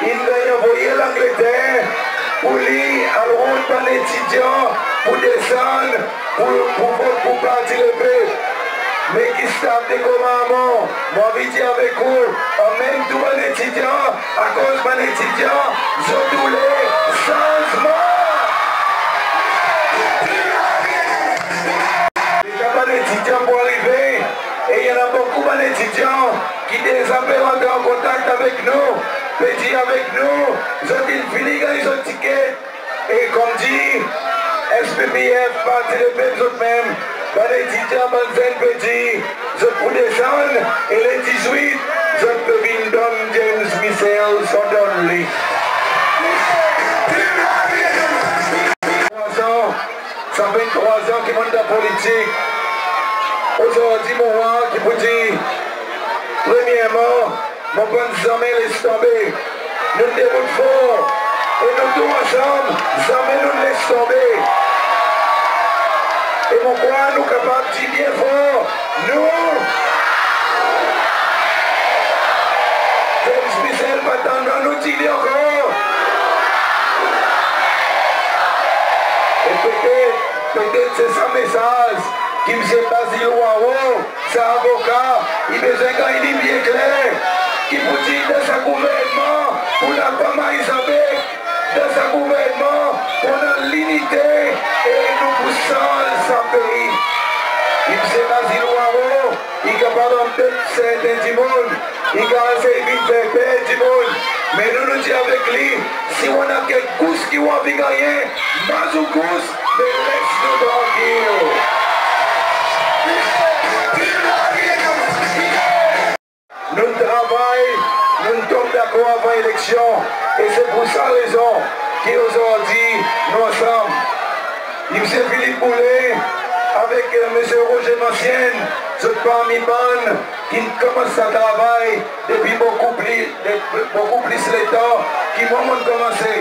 in ganny anvoye Langleter pour li al rod bann etidyan pour desann pour, pour vot pour Parti Lepep. Me Gustave de Commarmond, mon anvi dir avek ou, anmenn tou bann etidyan, akoz bann etidyan zot oule sanzman. Letan bann etidyan pou arive, e i annan bokou bann etidyan ki deza pe rantre an kontak avek nou, pe dir avek nou zot in fini ganny zot tiket. E konmdi S P P F, Parti Lepep zot menm, bann etidyan, bann zenn pe dir zot pou desann, e le dizwit zot pe vin donn James Michel son donn li. Trwa an, sa fer trwa an ki mon'n dan politik. Ozordi mon war ki pou dir, premyerman, mon pa'n zanmen les tonbe. Nou'n debout for e nou tou ansanm, zanmen nou'n les tonbe. E mon krwar nou kapab dir byen for, nou, James Michel pa tann nou dir li ankor. E petet, petet se sa mesaz ki Msye Basil Hoareau, sa avoka, i bezwen ganny li byen kler, ki pou dir dan sa gouvernman pou napa Marie Isabelle, dan sa gouvernman pou annan linite e nou pou sanz sa pei. Msye Basil Hoareau i kapab anbet serten dimoun, i kapab sey vin fer per dimoun. Me nou, nou dir avek li, si ou annan kek gous ki ou anvi gannyen, maz ou gous, me les nou trankil. Nou'n travay, nou'n tonm dakor avan eleksyon, e se pour sa rezon ki ozordi nou ansanm. Msye Philippe Boullé avek, e, Msye Roger Mancienne, zot parmi bann ki'n konmans sa travay depi bokou pli, de, bokou plis letan ki mwan mon'n konmanse.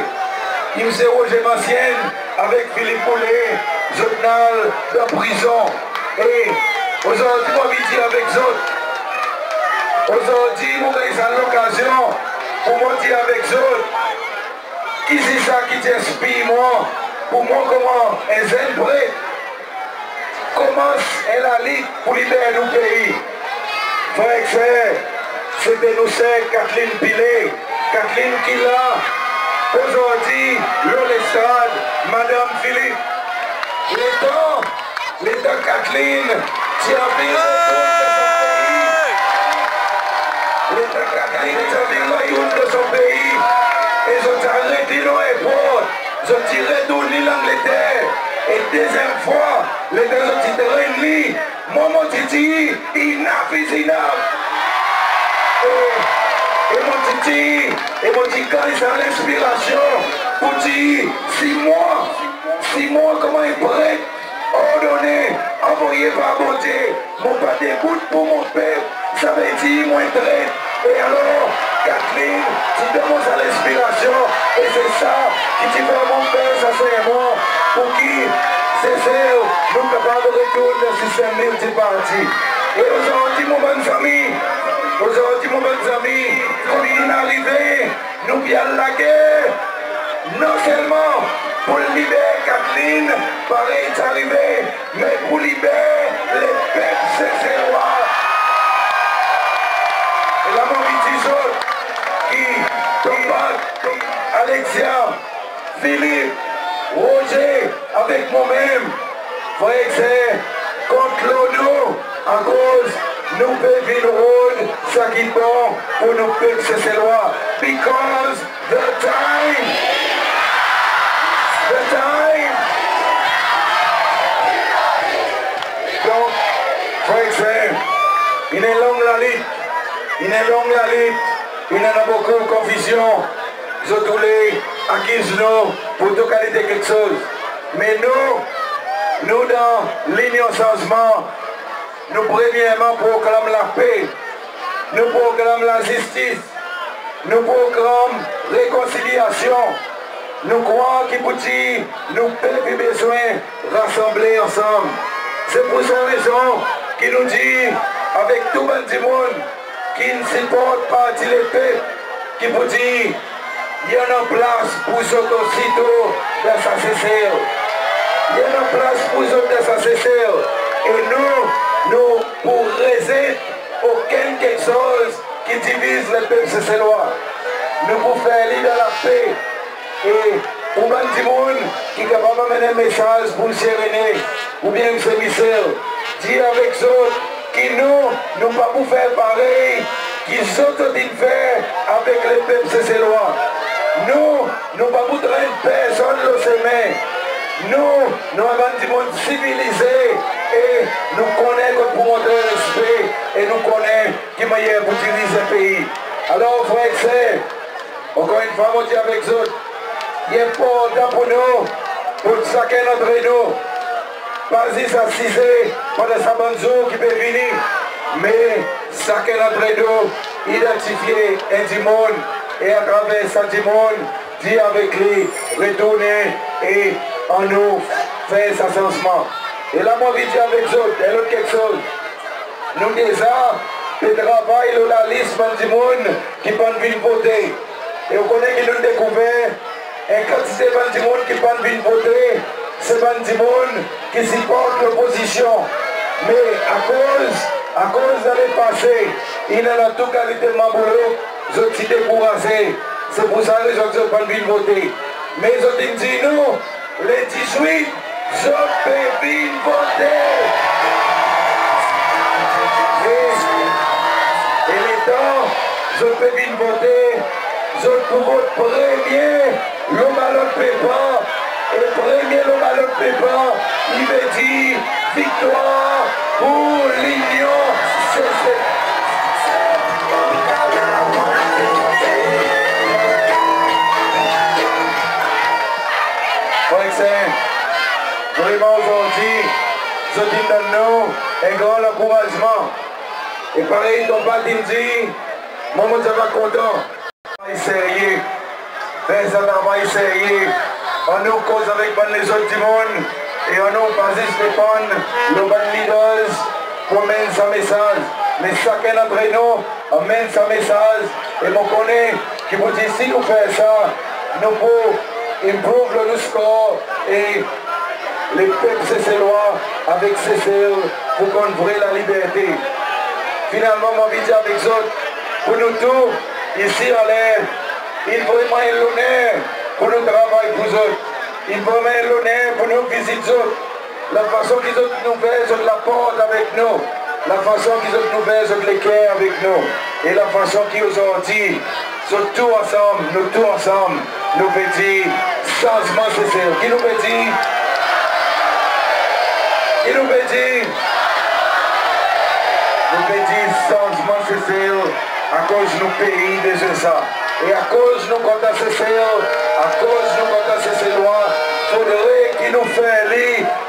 Msye Roger Mancienne avek Philippe Boullé, zot in al dan prizon. E ozordi mon anvi dir avek zot, ozordi mon ganny sa lokazyon pour mon dir avek zot, ki se sa ki ti enspir mwan pour mwan konman en zenn pret komans en lalit pour liber nou pei. Frer ek ser, se te nou ser Kathleen Pillay, Kathleen ki la ozordi lo lestrad, Madanm Philippe. Letan, letan Kathleen ti anvi retourn dan son pei, letan Kathleen ti anvi retourn dan son pei, e zot ti aret li lo erport, zot ti retourn li Langleter. E dezyenm fwa, letan zot ti trenn li, mwan mon ti dir, enough is enough. E, e mon ti dir, e mon ti ganny sa lenspirasyon pour dir, si mwan, si mwan konman en pret ordonnen, anvoye par Bondye, mon pa debout pour mon pep, savedir mon en tret. E alor, Kathleen ti donn mwan sa lenspirasyon, e se sa ki ti fer mwan fer sa sermon, pour ki Sesel nou kapab retourn dan sistenm miltiparti. E ozordi mon bann zanmi, ozordi mon bann zanmi, koumsa nou'n arive, nou pe al lager, non selman pour liber Kathleen, parey ti arive, me pour liber lepep Seselwa. E la mon anvi dir zot ki tonm bat, Alexia, Philippe, Roger avek mwan menm, frer ek ser, kont lo nou, akoz nou pe vin rod sa ki bon pour nou pep Seselwa. Because the time, the time. Donk, frer ek ser, in en long lalit, in en long lalit, in annan bokou konfizyon. Zot oule akiz nou pour tou kalite keksoz. Me nou, nou dan Linyon Sanzman, nou premyerman proklam lape, nou proklam lazistis, nou proklam rekonsilyasyon. Nou krwar ki pour dir nou pep i bezwen rasanble ansanm. Se pour sa rezon ki nou dir avek tou bann dimoun ki'n siport Parti Lepep, ki pour dir i annan plas pour zot osi tou dan sa Sesel. I annan plas pour zot dan sa Sesel. E nou, nou pour rezet okenn keksoz ki diviz lepep Seselwa. Nou pour fer li dan lape. E pour bann dimoun ki kapab anmenn en mesaz pour Msye René oubyen Msye Michel, dir avek zot ki nou, nou pa pour fer parey ki zot, zot in fer avek lepep Seselwa. Nou, nou pa pour trenn personn lo semen. Nou, nou en bann dimoun sivilize e nou konnen kot pour montre respe e nou konnen ki mannyer pour diriz en pei. Alor, frer ek ser, ankor enn fwa mon dir avek zot, i enportan pour nou, pour sakenn antre nou, pa zis asize pandan sa bann zour ki pe vini, me sakenn antre nou idantifye en dimoun e atraver sa dimoun dir avek li, retournen e annou fer sa sanzman. E la mon anvi dir avek zot en lot keksoz. Nou deza pe travay lo lalis bann dimoun ki pa'n vin vote. E ou konnen ki nou'n dekouver en kantite bann dimoun ki pa'n vin vote, se bann dimoun ki siport lopozisyon. Me akoz, akoz dan lepase in annan tou kalite manboulou, zot ti dekouraze. Se pour sa rezon ki zot pa'n vin vote. Me zot in dir nou, le dizwit, zot pe vin vote. E, e letan zot pe vin vote, Zot pou vot premye lo balot pepa, e premye lo balot pepa, i vedir viktwar pour Linyon Sesel. Frer ek ser, vreman ozordi zot in donn nou en gran lankourazman. E parey Tonpal in dir, mwan mon ti ava kontan. Travay serye. Fer sa travay serye. Annou koz avek bann lezot dimoun. E annou pa zis depann lo bann leaders pour anmenn sa mesaz. Me sakenn antre nou anmenn sa mesaz. E mon konnen ki poudir si nou fer sa, nou pou improve lo nou score. E lepep Seselwa avek Sesel pou konn vre laliberte. Finalman, mon anvi dir avek zot, pour nou tou, isi anler, i vreman en loner pour nou travay pour zot. I vreman en loner pour nou vizit zot. Lafason ki zot in ouver zot laport avek nou, lafason ki zot in ouver zot leker avek nou, e lafason ki ozordi zot tou ansanm, nou tou ansanm, nou pe dir sanzman Sesel. Ki nou pe dir? Ki nou pe dir? Nou pe dir sanzman Sesel, akoz nou pei bezwen sa. E akoz nou kontan Sesel, akoz nou kontan Seselwa, fodre ki nou fer li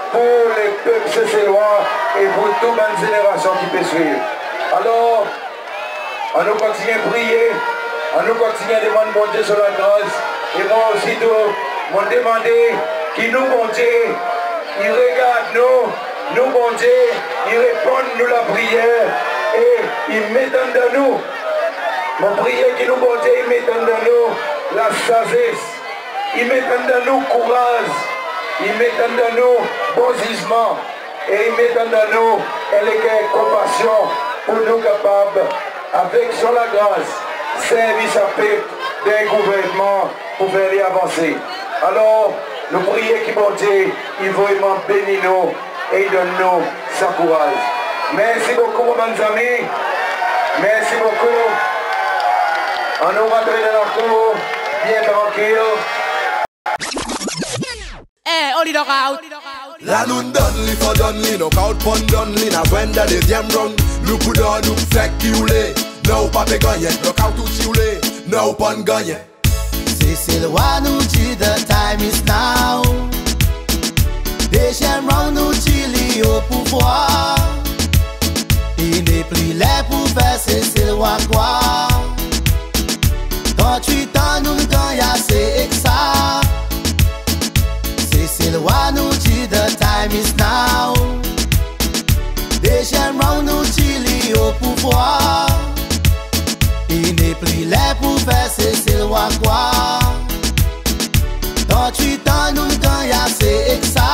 pour lepep Seselwa e pour tou bann zenerasyon ki pe swiv. Alor, annou kontinyen priye, annou kontinyen demann Bondye son lagras. E mwan osi tou, mon demande ki nou Bondye i regard nou, nou Bondye i reponn nou lapriyer e i met anndan nou. Mon priye ki nou Bondye i met anndan nou lasazes, i met anndan nou kouraz, i met anndan nou bon zizman, e i met anndan nou en leker konpasyon pour nou kapab, avek son lagras, servi sa pep dan en gouvernman pour fer li avanse. Alor, nou priye ki Bondye i vreman beni nou e i donn nou sa kouraz. Mersi bokou, mon bann zanmi. Mersi bokou. Annou rantre dan lakour byen trankil. Eh, oli knockout. La nou'n donn li, fo donn li knockout, pa'n donn li, nou a zwenn dan dezyenm round. Nou pou donn ou, fer ki ou le. Non, ou pa pe gannyen, knockout ou si ou le. Non, ou pa'n gannyen. Seselwa nou dir the time is now. Dezyenm round nou dir li o pouvwar. I nepli ler pour fer Seselwa krwar. Trannwit an nou'n ganny ase ek sa. Seselwa nou dir the time is now. Dezyenm round nou dir li o pouvwar. I nepli ler pour fer Seselwa krwar. Trannwit an nou'n ganny ase ek sa.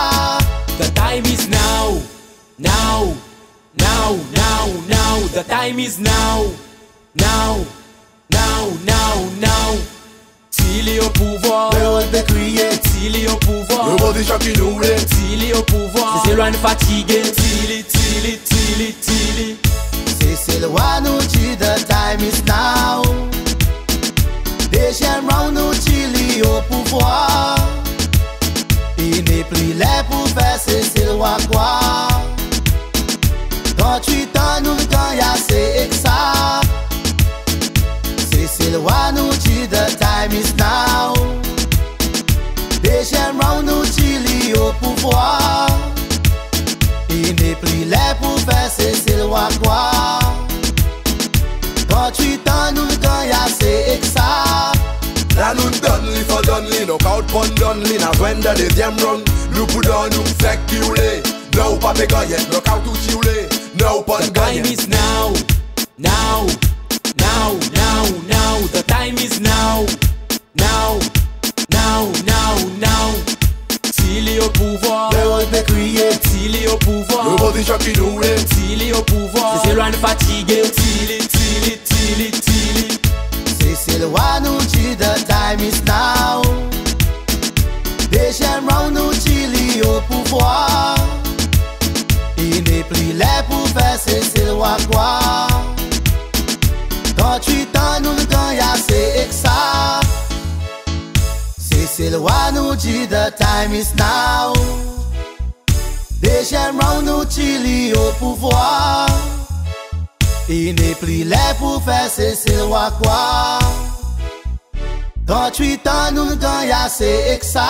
The time is now. Now. Now, now, now. The time is now. Now. Now, now, now. Dir li o pouvwar. Leol pe kriye. Dir li o pouvwar. Repozisyon ki nou le. Dir li o pouvwar. Seselwa nou fatige. Dir li, dir li, dir li, dir li. Seselwa nou dir the time is now. Dezyenm round nou dir li o pouvwar. I nepli ler pour fer Seselwa krwar. Trannwit an nou'n ganny ase ek sa. Seselwa nou dir the time is now. Dezyenm round nou dir li o pouvwar. I nepli ler pour fer Seselwa krwar. Trannwit an nou'n ganny ase ek sa. La nou'n donn li, fo donn li, knockout pa'n donn li, nou a zwenn dan dezyenm round. Nou pou donn ou, fer ki ou le. Non, ou pa pe gannyen, knockout ou si ou le. Non, ou pa'n gannyen. The time is now. Now. Now, now, now. The time is now. Now. Now, now, now. Dir li o pouvwar. Leol pe kriye. Dir li o pouvwar. Repozisyon ki nou le. Dir li o pouvwar. Seselwa nou fatige. Dir li, dir li, dir li, dir li. Seselwa nou dir the time is now. Dezyenm round nou dir li o pouvwar. I nepli ler pour fer Seselwa krwar. Trannwit an nou'n ganny ase ek sa. Seselwa nou dir the time is now. Dezyenm round nou tir li o pouvwar. I nepli ler pou fer Seselwa krwar. Trannwit an nou'n ganny ase ek sa.